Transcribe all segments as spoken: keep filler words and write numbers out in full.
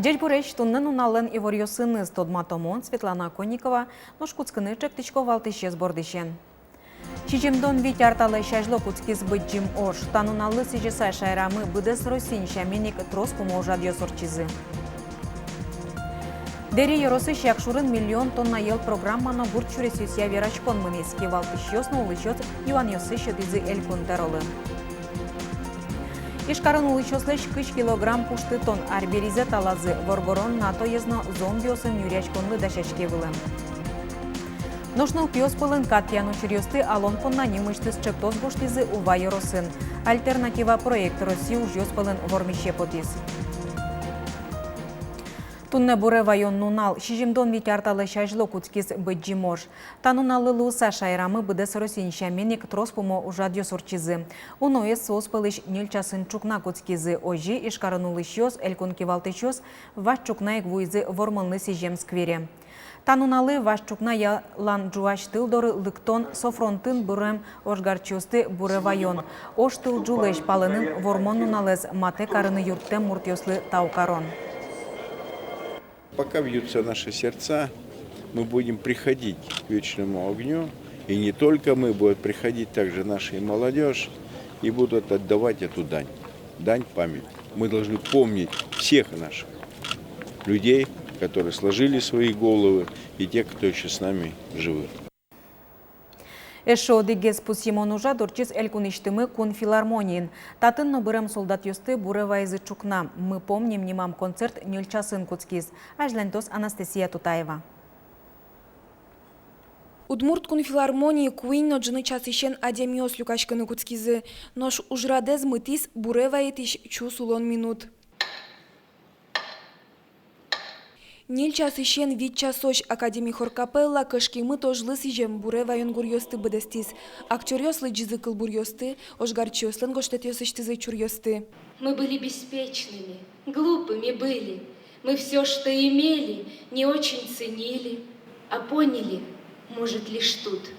Ӟечбуресь! Туннэ нуналлэн иворъёсыныз тодматом мон, Светлана Конникова. Нош кутскыны ӵектӥсько валтӥсез бордысен. Сизьымдон вить ар талэсь азьло кутскиз Быдӟым ож. Та нуналлы сӥзьыса шаерамы быдэс Россиын сямен ик трос пумо ужрадъёс ортчизы. Дэри ёросысь Якшурын «Миллион тонна йӧл» программа но гурт сюресъёсъя вераськон мынӥз. Кивалтӥсьёс но улӥсьёс юанъёссы сётӥзы Элькун тӧролы. Ижкарын улӥсьёслэсь кызь килограмм пуштытон арберизэ талазы. Воргорон натоез но зомбиосын нюръяськонлы дасяське вылэм. Нош нылпиос пӧлын кат тӥян учыръёсты алон понна нимысьтыз ӵектос гожтӥзы Ува ёросын. «Альтернатива» проект Россия ужъёс пӧлын вормисе потӥз. Туннэ буре ваён нунал. Сизьымдон вить ар талэсь азьло кутскиз Быдӟым ож. Та нуналлы луыса шаерамы быдэс Россиын сямен ик трос пумо ужрадъёс ортчизы. Уноез соос пӧлысь ньыль часын ӵукна кутскизы. Озьы Ижкарын улӥсьёс, Элькун кивалтӥсьёс вазь ӵукна ик вуизы Вормонлы сӥзем сквере. Та нуналлы вазь ӵукна ялан ӝуась тыл доры лыктон, со фронтын бырем ожгарчиосты буре ваён, ож тыл ӝулэсь палэнын Вормон нуналэз матэ карыны юрттэм муртъёслы тау карон. Пока бьются наши сердца, мы будем приходить к вечному огню, и не только мы, будет приходить также наша и молодёжь, и будут отдавать эту дань, дань памяти. Мы должны помнить всех наших людей, которые сложили свои головы, и тех, кто ещё с нами живы. Эшшо одӥгез пусйымон ужрад ортчиз Элькунысьтымы кун филармониын. Татын но бырем солдатъёсты буре вайизы ӵукна. «Мы помним» нимам концерт ньыль часын кутскиз. Азьланьтоз Анастасия Тутаева. Удмурт кун филармоние куинь но ӝыны часысен адямиос люкаськыны кутскизы. Нош ужрадэз мытӥз буре вайытӥсь чус улон минут. Ньыль часысен вить часозь академи хор-капелла кышкемыт ожлы сӥзем буре ваён гуръёсты быдэстӥз. Актёръёс лыдӟизы кылбуръёсты, ожгарчиослэн гожтэтъёсысьтызы чуръёсты. Мы были беспечными, глупыми были. Мы всё, что имели, не очень ценили, а поняли, может, лишь тут,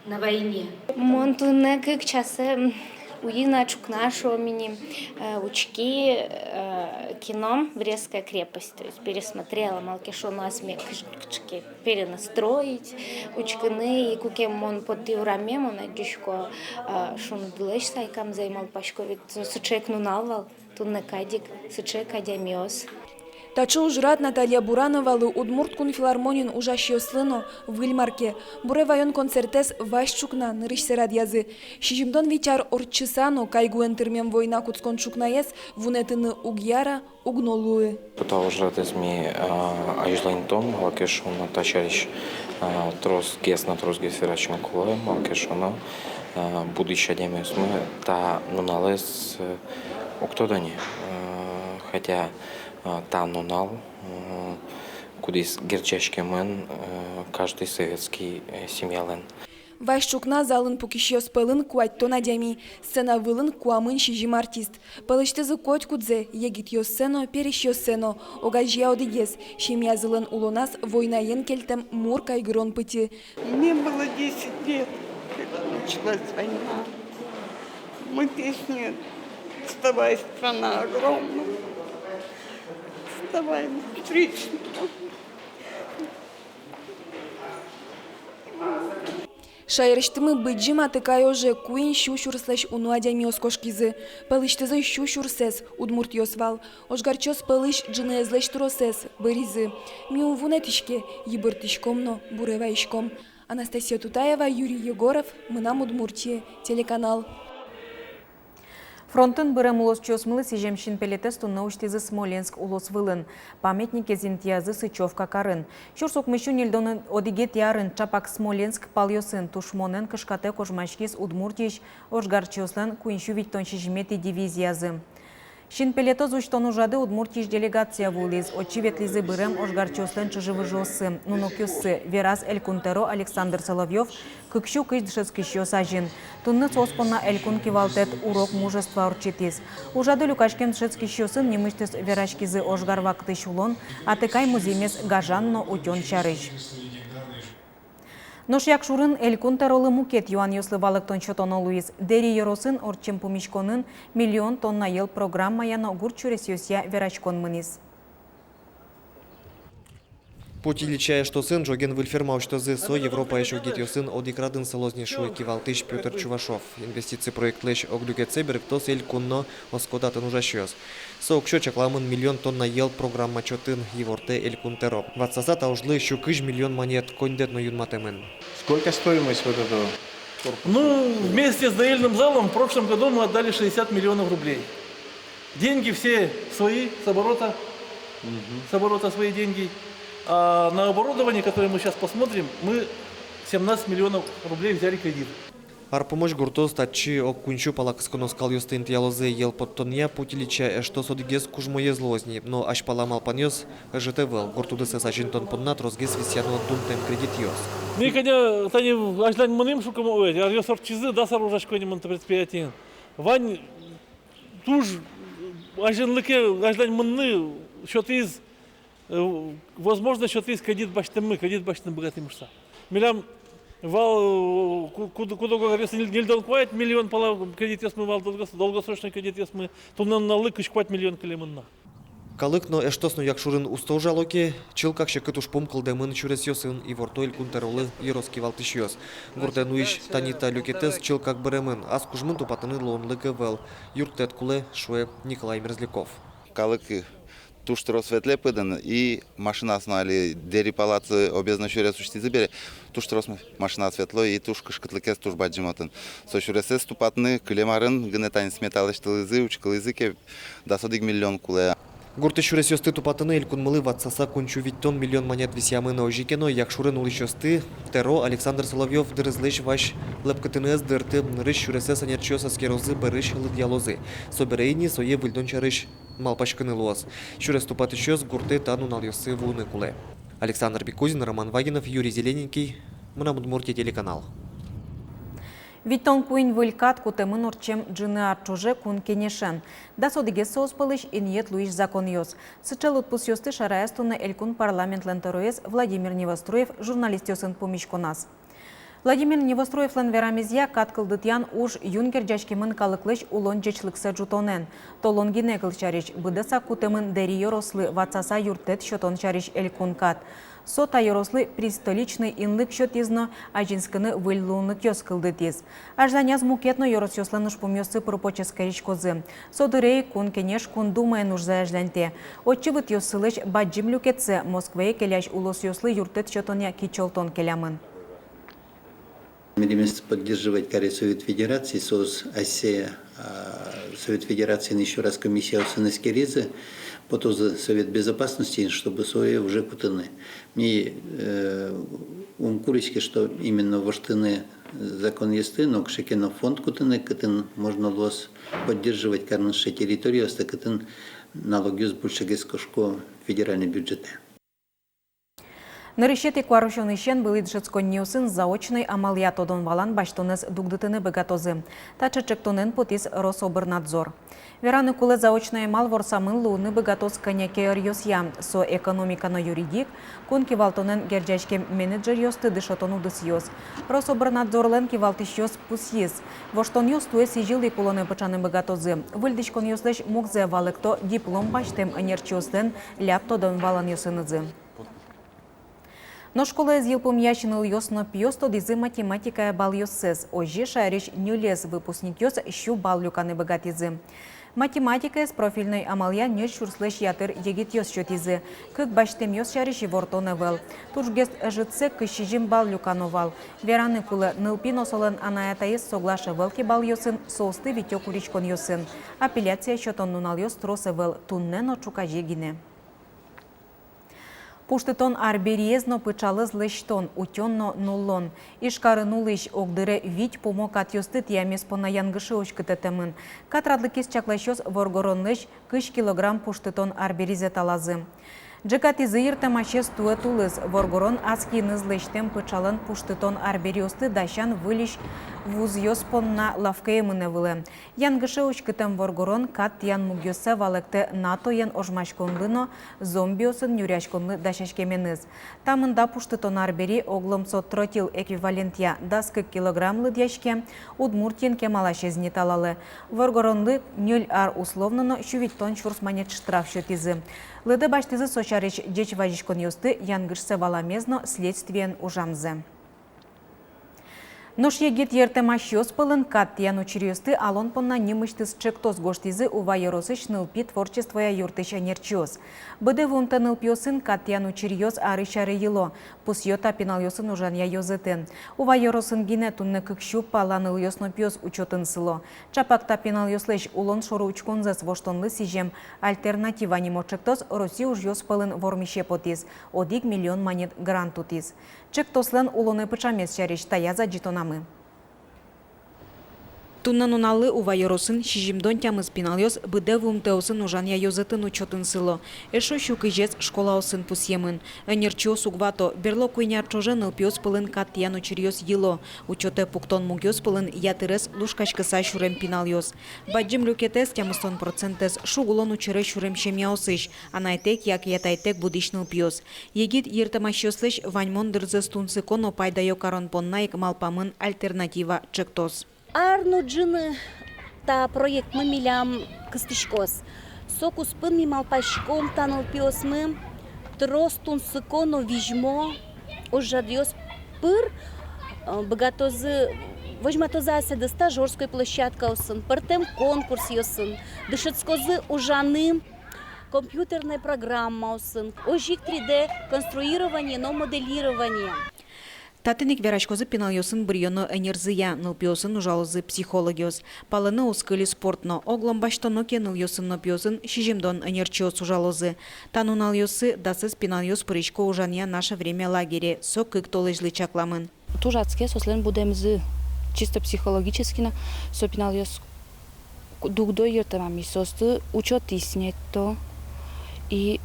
на войне. Мон туннэ кык часэ, м, уйин-а, ӵукна-а, шуом ини, э, учки, э, кино «Брестская крепость», то есть пересмотрела, малы ке шуоно асме кыӵ-, кыӵе ке перенастроить, учкыны, и куке мон поттӥ ураме, мон адӟисько, э, шуныдлэсь сайкамзэ, и малпасько, ведь сыӵе ик нунал вал. Туннэ кадь ик, сыӵе ик адямиос. Таӵе ужрад Наталья Бурановалы, Удмурт кун филармониын ужасьёслы но выль мар ке. Буре ваён концертэз вазь ӵукна нырысьсэ радъязы. Сизьымдон вить ар ортчыса но кайгуэн тырмем война кутскон ӵукнаез вунэтыны уг яра, уг но луы. Та ужрадэз ми, а, азьланьтом, малы ке шуоно та сярысь, а, тросгес но тросгес вераськыны кулэ, малы ке шуоно, а, будӥсь адямиосмы та нуналэз, э, уг тодо ни, э, хотя, э, та нунал, э, кудӥз герӟаськемын, э, каждый советский, э, семьялэн. Вазь ӵукна залын пукисьёс пӧлын куатьтон адями, сцена вылын куамын сизьым артист. Пӧлысьтызы котькудзэ, егитъёссэ но, пересьёссэ но, огазея одӥгез, семьязылэн улоназ войнаен кельтэм мур кайгырон пытьы. Мне было десять лет, когда началась война. Мы песни: «Вставай, страна огромная, вставай навстречу». Шаерысьтымы Быдӟым Атыкай оже куинь сю сюрслэсь уно адямиос кошкизы. Пӧлысьтызы сю сюрсэз удмуртъёс вал. Ожгарчиос пӧлысь ӝыныезлэсь тросэз быризы. Ми ум вунэтӥське, йыбыртӥськом но буре вайиськом. Анастасия Тутаева, Юрий Егоров, «Мынам Удмуртие» телеканал. Фронтын бырем улосчиосмылы сӥзем синпелетэз туннэ усьтӥзы Смоленск улосвылын. Памятникез интыязы Сычёвка карын. Сюрс укмыссю ньыльдон одӥгетӥ арын ӵапак Смоленск палъёсын тушмонэн кышкатэк ожмаськиз Удмуртиысь ожгарчиослэн куиньсю витьтон сизьыметӥ дивизиязы. Синпелетэз усьтон ужрадэ Удмуртиысь делегация вуылӥз. Отчы ветлӥзы бырем ожгарчиослэн чыжы-выжыоссы, нунокъёссы, вераз Элькун тӧро Александр Соловьёв кыксю кызь дышетскисьёс азьын. Туннэ соос понна Элькун кивалтэт «Урок мужества» ортчытӥз. Ужрадэ люкаськем дышетскисьёсын нимысьтыз вераськизы ожгар вакытысь улон, Атыкай музъемез гажан но утён сярысь. Нош Якшурын Элькун тӧролы мукет юанъёслы валэктон сётоно луиз. Дэри ёросын ортчем пумиськонын «Миллион тонна йӧл» программая но гурт сюресъёсъя вераськон мынӥз. Путь Ильича эштосын ӝоген выль ферма усьтозы. Со Европаысь огетъёсын одӥг радын сылоз ни, шуэ кивалтӥсь Пётр Чувашов. Инвестици проектлэсь ог люкетсэ берыктоз элькун но оскон татын ужасьёс. Со уксё чакламын миллион тонна йӧл программа чотын, ивортэ Элькун Тӧро. Ватсаса та ужлы сю кызь миллион манет коньдэт но юнматэмын. Сколько стоимость вот этого корпуса? Ну, вместе с доильным залом в прошлом году мы отдали шестьдесят миллионов рублей. Деньги все свои, с оборота. Мгм. С оборота свои деньги. А на оборудование, которое мы сейчас посмотрим, мы семнадцать миллионов рублей взяли кредит. Ар пумозь гуртоос татчы ог куинь сю пала кысконо скалъёсты интыялозы. Йӧл поттонъя Путь Ильича эштос одӥгез кужмоез луоз ни, но азьпала малпанъёс ӧжыт ӧвӧл. Гурт удысэз азинтон понна тросгес висъяно дунтэм кредитъёс. Ми кӧня тани азьлань мынӥм, шуком, ой, аръёс ортчизы, дас ар ужасько ни мон та предприятиын. Вань туж азинлыке азьлань мынны сётӥз, э, возможно, сётӥз кредит басьтэммы, кредит басьтыны быгатӥм шуса. Милям вал, э, ку-, куд-, куд-ог аръёсы ньыль-, ньыльдон куать миллион пала кредитъёсмы вал, долгос-, долгосрочной кредитъёсмы, туннэ нуналлы кызь куать миллион кылемын на. Калык но, эштос но Якшурын усто ужало ке, чылкак секыт ужпум кылдэмын сюресъёсын, иворто Элькун Тӧролы ёрос кивалтӥсьёс. Гуртэ нуись тани та люкетэз чылкак быремын, ас кужмын тупатыны луонлык ӧвӧл. Юрттэт кулэ, шуэ Николай Мерзляков. Калык туж трос ветлэ пыдын, и машинаос но али Дэри палацы объездной сюрес усьтӥзы бере, туж трос машинаос ветло, и туж кышкытлыкез туж бадӟым отын. Со сюресэз тупатыны кылем арын гинэ тани смета лэсьтылӥзы, учкылӥзы ке, дас одӥг миллион кулэ. Гуртысь сюресъёсты тупатыны элькунмылы ватсаса куинь сю витьтон миллион манет висъямын. Озьы ке но, Якшурын улӥсьёсты Тӧро Александр Соловьёв дырызлэсь вазь лӧпкытыны ӧз дырты. Нырысь сюресэз ӧнерчиос эскерозы, бӧрысь лыдъялозы. Собере ини сое выльдон сярысь малпаськыны луоз. Сюрес тупатӥсьёс гуртэ та нуналъёсы вуыны кулэ. Александр Бекузин, Роман Вагинов, Юрий Зелененький, «Мынам Удмуртие» телеканал. Витьтон куинь выль кат кутэмын ортчем ӝыны ар ӵоже Кун Кенешен. Дас одӥгез соос пӧлысь инъет луись законъёс. Сыӵе лыдпусъёсты шараяз туннэ элькун парламентлэн тӧроез Владимир Невоструев журналистъёсын пумиськоназ. Владимир Невоструевлэн верамезъя, кат кылдытъян уж юн герӟаськемын калыклэсь улон ӟечлыксэ ӝутонэн. Толон гинэ, кылсярысь, быдэсак кутэмын Дэри ёрослы ватсаса юрттэт сётон сярысь элькун кат. Со та ёрослы пристоличный инлык сётӥз но азинскыны выль луонлыкъёс кылдытӥз. Азьланяз мукет но ёросъёслэн ужпумъёссы пыр-поч эскериськозы. Со дыре ик Кун Кенеш Кун Думаен ужзэ азьланьтэ. Отчы вытъёссылэсь бадӟым люкетсэ — Москвае келясь улосъёслы юрттэт сётонъя кичӧлтон келямын. Милемыз поддерживать каре Совет Федерации, соос асьсэ, а, Совет Федерациын ещё раз комиссиосын эскеризы, потозы Совет Безопасности, чтобы сое уже кутыны. Ми, э, ум куриське, что именно воштыны законъёсты, но кыӵе ке но фонд кутыны, кытын можно луоз поддерживать карыны сыӵе территориосты, кытын налогъёс большегес кошко федеральный бюджетэ. Нырысетӥ куарусёнысен вылӥ дышетсконниосын заочной амалъя тодон-валан басьтонэз дугдытыны быгатозы. Таӵе ӵектонэн потӥз Рособрнадзор. Вераны кулэ, заочной амал ворсамын луыны быгатоз кӧня ке ӧръёсъя. Со экономика но юридик, кун кивалтонэн герӟаськем менеджеръёсты дышетон удысъёс. Рособрнадзорлэн кивалтӥсьёс пусйиз: воштонъёс туэ сӥзьыл ик улонэ пыӵаны быгатозы. Выльдӥськонъёслэсь мугзэ валэкто диплом басьтэм ӧнерчиослэн ляб тодон-валанъёсынызы. Нош школаез йылпумъясь нылъёс но пиос тодӥзы математикая балъёссэс. Озьы шаерысь ньылез выпускникъёс сю балл люканы быгатӥзы. Математикаез профильной амалъя ньыль сюрслэсь ятыр егитъёс сётӥзы. Кык басьтэмъёс сярысь ивортон ӧвӧл. Тужгес ӧжытсэ кызь сизьым балл люкано вал. Вераны кулэ, нылпи но солэн анай-атаез соглаш ӧвӧл ке балъёсын, соосты витё куриськонъёсын. Апелляция сётон нуналъёс трос ӧвӧл, туннэ но ӵуказе гинэ. Пуштытон арбериез но пыӵалэз лэсьтон, утён но нуллон. Ижкарын улӥсь, огдыре вить пумо катъёсты тӥямез понна янгыше уськытэтэмын. Кат радлыкез чакласьёс воргоронлэсь кызь килограмм пуштытон арберизэ талазы. Ӝегатӥзы йыртэмасез туэ тулыс. Воргорон ас киыныз лэсьтэм пыӵалэн пуштытон арбериосты дасян выльысь вузъёс понна лавкае мынэ вылэм. Янгыше уськытэм воргорон кат тӥян мугъёссэ валэктэ натоен ожмаськонлы но зомбиосын нюръяськонлы дасяськеменыз. Та мында пуштытон арбери, оглом со тротил эквивалентъя дас кык килограмм лыдъяське, Удмуртиын кемалась ӧз ни талалэ. Воргоронлы ньыль ар условно но сю витьтон сюрс манет штраф сётӥзы. Лыдэ басьтӥзы со сярысь ӟеч вазиськонъёсты янгышсэ валамез но следствиен ужамзэ. Нош егит йыртэмасьёс пӧлын кат тӥян учыръёсты алон понна нимысьтыз ӵектос гожтӥзы Ува ёросысь нылпи творчествоя юртысь ӧнерчиос. Быдэ вуымтэ нылпиосын кат тӥян учыръёс арысь аре йыло, пусъё та пиналъёсын ужанъя ёзэтын. Ува ёросын гинэ туннэ кык сю пала нылъёс но пиос учётын сыло. Ӵапак та пиналъёслэсь улон шоры учконзэс воштонлы сӥзем «Альтернатива» нимо ӵектос Россиысь ужъёс пӧлын вормисе потӥз, одӥг миллион манет грант утӥз. Ӵектослэн улонэ пыӵамез сярысь таяз адӟытонамы. Туннэ нуналлы Ува ёросын сизьымдон тямыс пиналъёс быдэ вуымтэосын ужанъя ёзэтын учётын сыло. Эшшо сю кызез школаосын пусъемын. Ӧнерчиос уг вато, берло куинь ар ӵоже нылпиос пӧлын кат тӥян учыръёс йыло. Учётэ пуктон мугъёс пӧлын ятырез лушкаськыса сюрем пиналъёс. Бадӟым люкетэз, тямыстон процентэз, шуг улон учыре сюрем семьяосысь, анайтэк яке атайтэк будӥсь нылпиос. Егит йыртэмасьёслэсь ваньмон дырзэс тунсыко но пайдаё карон понна ик малпамын «Альтернатива» ӵектос. Ар но ӝыны та проектмы милям кыстӥськоз. Со куспын ми малпаськом, та нылпиосмы трос тунсыко но визьмо ужрадъёс пыр, э, быгатозы, возьматозы асьсэдыз стажёрской площадкаосын, пӧртэм конкурсъёсын, дышетскозы ужаны компьютерной программаосын, озьы ик три дэ конструирование но моделирование. Татын ик вераськозы пиналъёсын быръёно ӧнерзыя, нылпиосын ужалозы психологъёс. Палэнэ уз кыльы спорт но. Оглом басьтоно ке, нылъёсын но пиосын сизьымдон ӧнерчиос ужалозы. Та нуналъёсы дасэз пиналъёс пырисько ужанъя «Наше время» лагере, со кык толэзьлы чакламын. Туж адске соослэн будэмзы, чисто психологически но, со пиналъёс ку-, дугдо йыртэмамысь, соосты учётысь нетто. И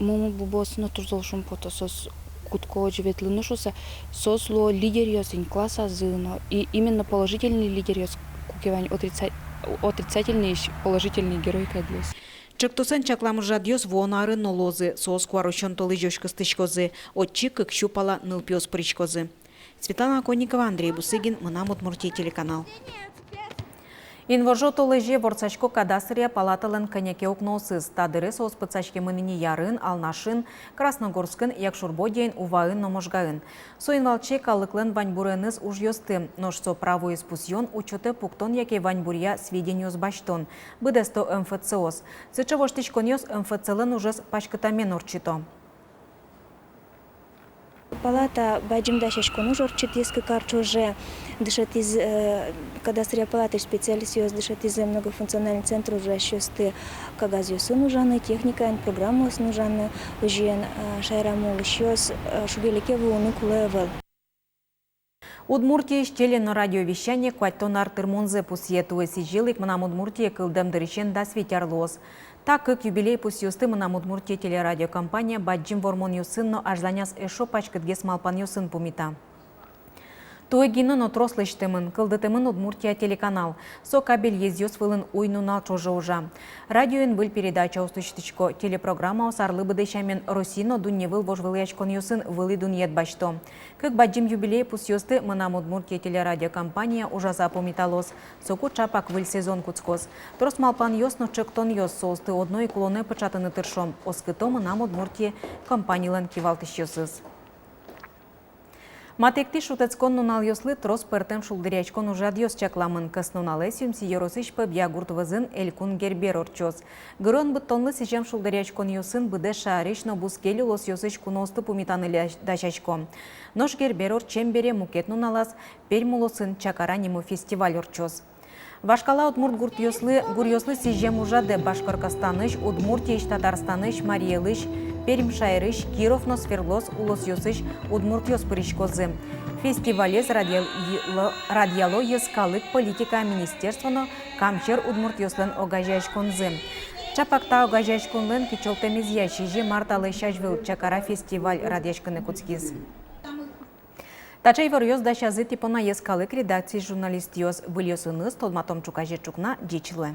мумы-бубыос но туж зол шумпото, соос кутско озьы ветлыны шуыса, соос луо лидеръёс ини классазы но, и именно положительный лидеръёс, куке вань отрица-, отрицательный, положительный герой кадьёс. Ӵектосэн чаклам ужрадъёс вуоно арын но луозы, соос куарусён толэзёзь кыстӥськозы, отчы кык сю пала нылпиос пыриськозы. Светлана Оконникова, Андрей Бусыгин, «Мынам Удмуртие» телеканал. Инвожо толэзе ворсасько кадастръя палаталэн кӧня ке укноосыз. Та дыре соос пытсаськемын ини Ярын, Алнашын, Красногорскын, Якшур-Бӧдьяын, Уваын но Можгаын. Соин валче калыклэн ваньбуреныз ужъёсты, нош со правоез пусъён, учётэ пуктон яке ваньбуръя сведениос басьтон, быдэсто МФЦ-ос. Сыӵе воштӥськонъёс МФЦ-лэн ужез паськытамен ортчыто. Палата бадӟым дасяськон уж ортчытӥз кык ар ӵоже, дышетӥз, э, кадастръя палатаысь специалистъёс дышетӥзы многофункциональный центр ужасьёсты кагазъёсын ужаны, техникаен, программаосын ужаны, озьыен, э, шаерамы улӥсьёс, э, шуге-леке вуыны кулэ ӧвӧл. Удмуртиысь теле но радиовещание куатьтон ар тырмонзэ пусъе. Туэ сӥзьыл ик «Мынам Удмуртие» кылдэм дырысен дас вить ар луоз. Та кык юбилей пусъёсты «Мынам Удмуртие» телерадиокомпания бадӟым вормонъёсын но азьланяз эшшо паськытгес малпанъёсын пумита. Туэ гинэ но трос лэсьтэмын, кылдытэмын «Удмуртия» телеканал. Со кабель езъёс вылын уй-нунал ӵоже ужа. Радиоын выль передачаос усьтӥсько, телепрограммаос арлы быдэ сямен Россия но дунне выл вожвылъяськонъёсын вылӥ дунъет басьто. Кык бадӟым юбилей пусъёсты «Мынам Удмуртие» телерадиокомпания ужаса пумиталоз. Соку ӵапак выль сезон кутскоз. Трос малпанъёс но ӵектонъёс, соосты одно ик улонэ пыӵатыны тыршом, оскыто «Мынам Удмуртие» компанилэн кивалтӥсьёсыз. Матыктӥ шутэтскон нуналъёслы трос пӧртэм шулдыръяськон ужрадъёс чакламын. Кӧснуналэ Сюмси ёросысь Пӧбъя гурт вӧзын элькун Гербер ортчоз. Гырон быдтонлы сӥзем шулдыръяськонъёсын быдэс шаерысь но бускель улосъёсысь куноосты пумитаны ля-, дасясько. Нош Гербер ортчем бере мукет нуналаз Пермь улосын «Чакара» нимо фестиваль ортчоз. Вашкала удмурт гуртъёслы, гуръёслы сӥзем ужрадэ Башкортостанысь, Удмуртиысь, Татарстанысь, Марий Элысь, Пермь шаерысь, Киров но Свердловск улосъёсысь удмуртъёс пыриськозы. Фестивалез радъяло, радъяло йӧскалык политикая министерство но Камсьӧр удмуртъёслэн огазеяськонзы. Ӵапак та огазеяськонлэн кичӧлтэмезъя сизьым ар талэсь азьвыл «Чакара» фестиваль радъяськыны кутскиз. Таӵе иворъёс дасязы тӥ понна йӧскалык редакциысь журналистъёс. Выльёсыныз тодматом ӵуказе ӵукна. Ӟеч луэ.